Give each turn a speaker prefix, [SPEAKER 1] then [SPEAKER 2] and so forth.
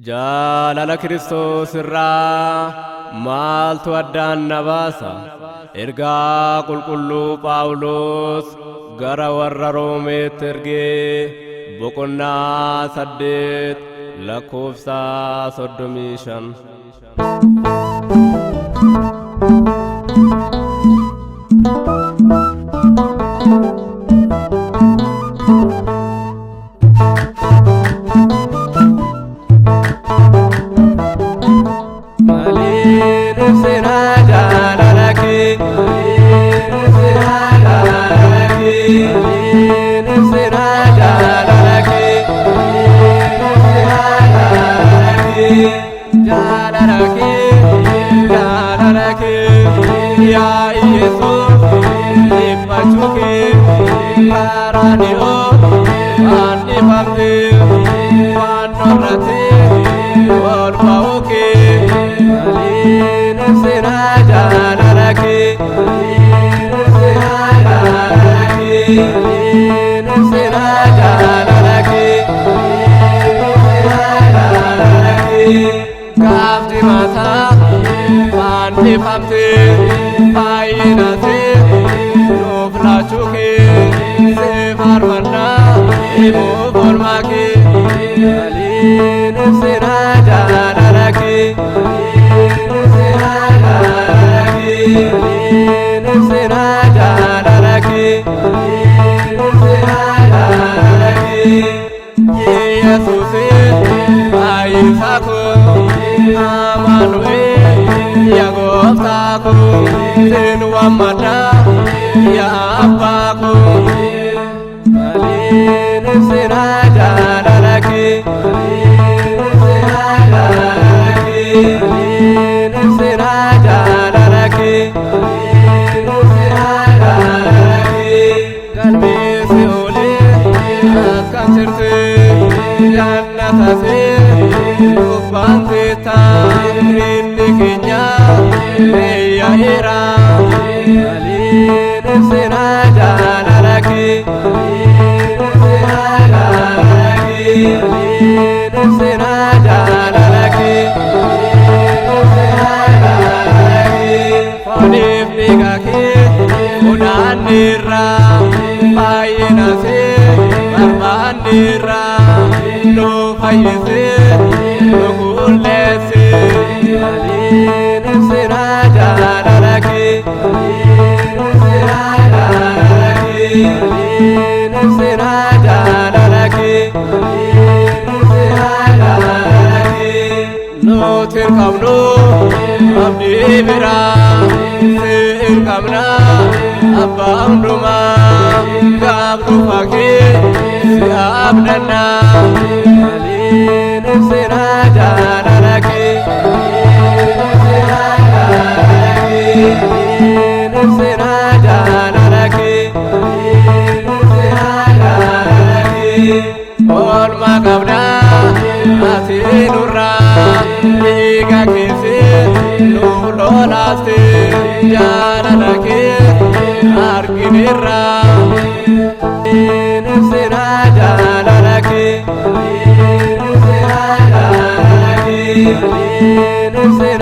[SPEAKER 1] Jaalala Kiristoos irraa maaltu addaan na baasa? Ergaa qulqulluu Phaawulos gara warra Roomeetti ergee boqonnaa 8 lakkoofsa 35. Maaliin ibsinaa jaalala kee? Maaliin ibsinaa jaalala kee? Maaliin ibsinaa jaalala kee? Maaliin ibsinaa jaalala kee? Jaalala kee, jaalala kee, yaa Yesuus, dhiphachuu kee, karaa dhiyoo fannifamtee, fannoo irratti ol ba'uu kee. Maaliin ibsinaa jaalala kee? Maaliin ibsinaa jaalala kee? Maaliin ibsinaa jaalala kee? Maaliin ibsinaa jaalala kee? Gaaf jimataa fannifamtee fayyinasee nuuf laachuu kee, si faarfannaa himuuf oolmaa kee. Maaliin ibsinaa jaalala kee? Maaliin ibsinaa jaalala kee? Maaliin ibsinaa jaalala kee? Maaliin ibsinaa jaalala kee? Yesuus fayyisaa koo, Amaanu'eel yaa gooftaa koo, sin waammadha yaa abbaa koo. Maaliin ibsinaa jaalala kee? Maaliin ibsinaa jaalala kee? Maaliin ibsinaa jaalala kee? Maaliin ibsinaa jaalala kee? Galmee si'oolee akkam jirti, jannatase nuuf baanteetta, inni keenya eeyyaa'eera. Maaliin ibsinaa jaalala kee? Maaliin ibsinaa jaalala kee? Maaliin ibsinaa jaalala kee? Maaliin ibsinaa jaalala kee? Fooniif dhiiga kee funaanneerra, fayyinasee barbaanneerra, nu fayyisee nu qulleesse. Maaliin ibsinaa jaalala kee? Maaliin ibsinaa jaalala kee? Maaliin ibsinaa jaalala kee? Maaliin ibsinaa jaalala kee? Nuti hin qabnu abdii biraa, si hin qabna abbaa hundumaa, gaaf dhufa kee si abdanna. Maaliin ibsinaa jaalala kee? Maaliin ibsinaa jaalala kee? Maaliin ibsinaa jaalala kee? Maaliin ibsinaa jaalala kee? Oolmaa qabdaa ati nurraa, dhiiga keessi nuuf lolaaste, jaalala kee argineerra. Maaliin ibsinaa jaalala kee? Maaliin ibsinaa jaalala kee? Maaliin ibsinaa